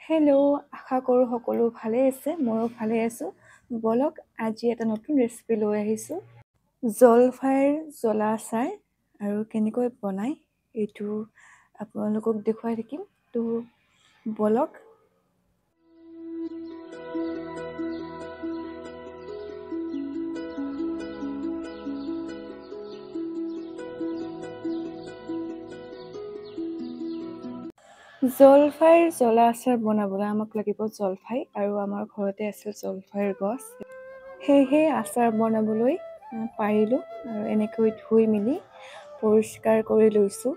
Hello' আশা কৰোঁ সকলো ভালে আছে, ময়ো ভালে আছোঁ। বলক আজি এটা নতুন ৰেচিপি লৈ আহিছোঁ, জলফাইৰ জ্বলা আচাৰ আৰু কেনেকৈ বনায় এইটো আপোনালোকক দেখুৱাই থাকিম। তো বলক। জলফাইৰ জ্বলা আচাৰ বনাবলৈ আমাক লাগিব জলফাই, আৰু আমাৰ ঘৰতে আছিল জলফাইৰ গছ, সেয়েহে আচাৰ বনাবলৈ পাৰিলোঁ। আৰু এনেকৈ ধুই মেলি পৰিষ্কাৰ কৰি লৈছোঁ।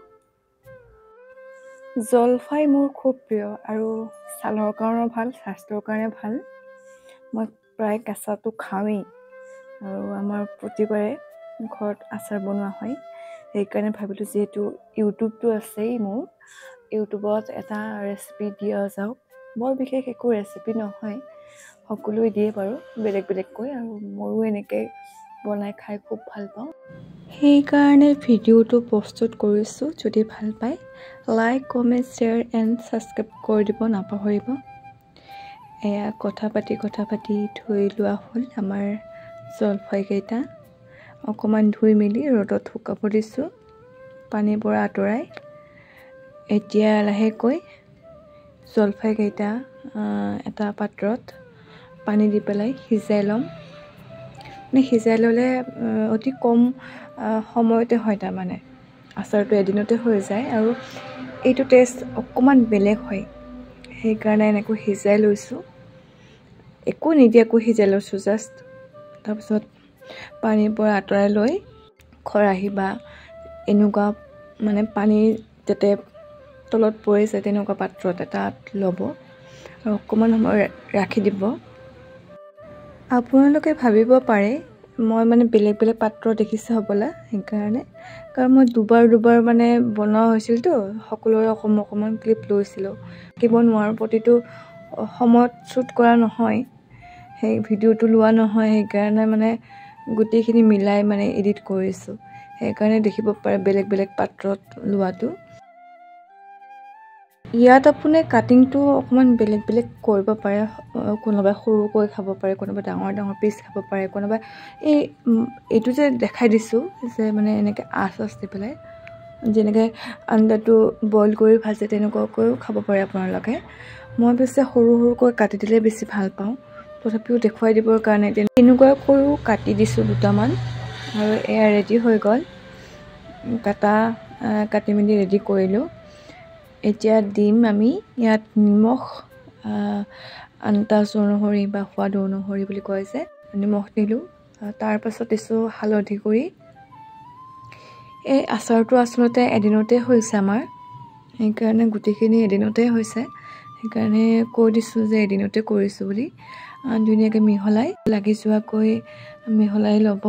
জলফাই মোৰ খুব প্ৰিয় আৰু ছালৰ কাৰণেও ভাল, স্বাস্থ্যৰ কাৰণে ভাল। মই প্ৰায় কেঁচাটো খাওঁৱেই আৰু আমাৰ প্ৰতিবাৰে ঘৰত আচাৰ বনোৱা হয়। সেইকাৰণে ভাবিলোঁ যিহেতু ইউটিউবটো আছেই, মোৰ ইউটিউবত এটা ৰেচিপি দিয়া যাওক। বৰ বিশেষ একো ৰেচিপি নহয়, সকলোৱে দিয়ে বাৰু বেলেগ বেলেগকৈ, আৰু ময়ো এনেকৈ বনাই খাই খুব ভাল পাওঁ। সেইকাৰণে ভিডিঅ'টো প্ৰস্তুত কৰিছোঁ। যদি ভাল পায় like, comment, share and subscribe কৰি দিব নাপাহৰিব। এয়া কথা পাতি কথা পাতি ধুই লোৱা হ'ল আমাৰ জলফাইকেইটা। অকণমান ধুই মেলি ৰ'দত শুকাব দিছোঁ, পানীৰ পৰা আঁতৰাই। এতিয়া লাহেকৈ জলফাইকেইটা এটা পাত্ৰত পানী দি পেলাই সিজাই ল'ম। মানে সিজাই ল'লে অতি কম সময়তে হয়, তাৰমানে আচাৰটো এদিনতে হৈ যায় আৰু এইটো টেষ্ট অকণমান বেলেগ হয়। সেইকাৰণে এনেকৈ সিজাই লৈছোঁ, একো নিদিয়াকৈ সিজাই লৈছোঁ জাষ্ট। তাৰপিছত পানীৰ পৰা আঁতৰাই লৈ খৰাহী বা এনেকুৱা মানে পানী যাতে তলত পৰি যায় তেনেকুৱা পাত্ৰত এটাত ল'ব আৰু অকণমান সময় ৰাখি দিব। আপোনালোকে ভাবিব পাৰে মই মানে বেলেগ বেলেগ পাত্ৰ দেখিছে হ'বলা, সেইকাৰণে, কাৰণ মই দুবাৰ দুবাৰ মানে বনোৱা হৈছিলতো, সকলোৰে অকণমান অকণমান ক্লিপ লৈছিলোঁ। থাকিব নোৱাৰোঁ, প্ৰতিটো সময়ত শ্বুট কৰা নহয়, সেই ভিডিঅ'টো লোৱা নহয়, সেইকাৰণে মানে গোটেইখিনি মিলাই মানে এডিট কৰিছোঁ। সেইকাৰণে দেখিব পাৰে বেলেগ বেলেগ পাত্ৰত লোৱাটো। ইয়াত আপুনি কাটিংটো অকণমান বেলেগ বেলেগ কৰিব পাৰে, কোনোবাই সৰুকৈ খাব পাৰে, কোনোবাই ডাঙৰ ডাঙৰ পিচ খাব পাৰে, কোনোবাই এইটো যে দেখাই দিছোঁ যে মানে এনেকৈ আঁচ আঁচ দি পেলাই যেনেকৈ আণ্ডাটো বইল কৰি ভাজে তেনেকুৱাকৈও খাব পাৰে আপোনালোকে। মই পিছে সৰু সৰুকৈ কাটি দিলে বেছি ভাল পাওঁ, তথাপিও দেখুৱাই দিবৰ কাৰণে তেনেকুৱাকৈও কাটি দিছোঁ দুটামান। আৰু এয়া ৰেডি হৈ গ'ল, কাটি মেলি ৰেডি কৰিলোঁ। এতিয়া দিম আমি ইয়াত নিমখ, আন্দাজ অনুসৰি বা সোৱাদ অনুসৰি বুলি কয় যে, নিমখ দিলোঁ। তাৰপাছত দিছোঁ হালধি গুড়ি। এই আচাৰটো আচলতে এদিনতে হৈছে আমাৰ, সেইকাৰণে গোটেইখিনি এদিনতে হৈছে, সেইকাৰণে কৈ দিছোঁ যে এদিনতে কৰিছোঁ বুলি। ধুনীয়াকৈ মিহলাই লাগি যোৱাকৈ মিহলাই ল'ব।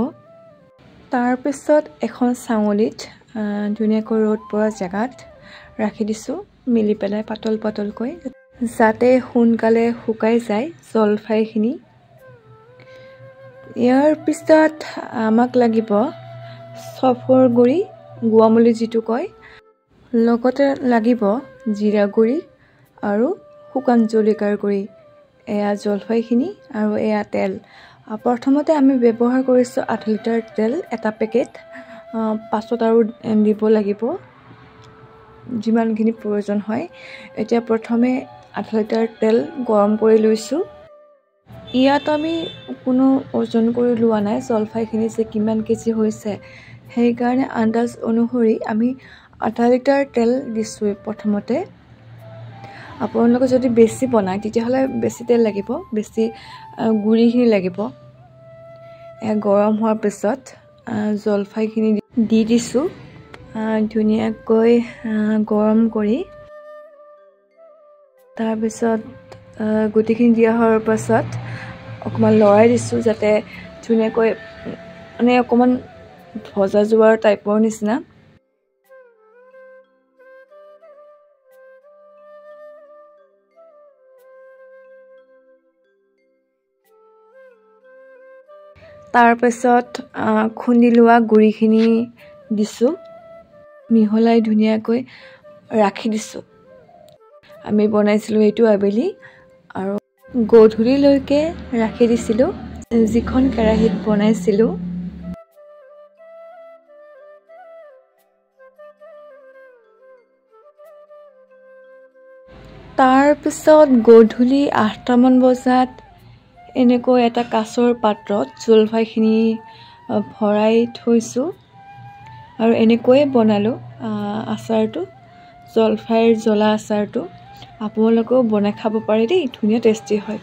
তাৰপিছত এখন চাঙলিত ধুনীয়াকৈ ৰ'দ পৰা জেগাত ৰাখি দিছোঁ মিলি পেলাই পাতল পাতলকৈ, যাতে সোনকালে শুকাই যায় জলফাইখিনি। ইয়াৰ পিছত আমাক লাগিব চফৰ গুড়ি, গুৱামুলি যিটো কয়, লগতে লাগিব জিৰা গুড়ি আৰু শুকান জলকীয়াৰ গুড়ি। এয়া জলফাইখিনি আৰু এয়া তেল। প্ৰথমতে আমি ব্যৱহাৰ কৰিছোঁ আধা লিটাৰ তেল এটা পেকেট, পাছত আৰু দিব লাগিব যিমানখিনি প্ৰয়োজন হয়। এতিয়া প্ৰথমে আধা লিটাৰ তেল গৰম কৰি লৈছোঁ। ইয়াত আমি কোনো ওজন কৰি লোৱা নাই জলফাইখিনি যে কিমান কেজি হৈছে, সেইকাৰণে আন্দাজ অনুসৰি আমি আধা লিটাৰ তেল দিছোঁ প্ৰথমতে। আপোনালোকে যদি বেছি বনায় তেতিয়াহ'লে বেছি তেল লাগিব, বেছি গুড়িখিনি লাগিব। গৰম হোৱাৰ পিছত জলফাইখিনি দি দিছোঁ ধুনীয়াকৈ গৰম কৰি। তাৰপিছত গোটেইখিনি দিয়া হোৱাৰ পাছত অকণমান লৰাই দিছোঁ যাতে ধুনীয়াকৈ মানে অকণমান ভজা যোৱাৰ টাইপৰ নিচিনা। তাৰপিছত খুন্দি লোৱা গুড়িখিনি দিছোঁ, মিহলাই ধুনীয়াকৈ ৰাখি দিছোঁ। আমি বনাইছিলোঁ এইটো আবেলি আৰু গধূলিলৈকে ৰাখি দিছিলোঁ যিখন কেৰাহীত বনাইছিলোঁ। তাৰপিছত গধূলি 8টামান বজাত এনেকৈ এটা কাঁচৰ পাত্ৰত জলফাইখিনি ভৰাই থৈছোঁ আৰু এনেকৈয়ে বনালোঁ আচাৰটো, জলফাইৰ জ্বলা আচাৰটো। আপোনালোকেও বনাই খাব পাৰে দেই, ধুনীয়া টেষ্টি হয়।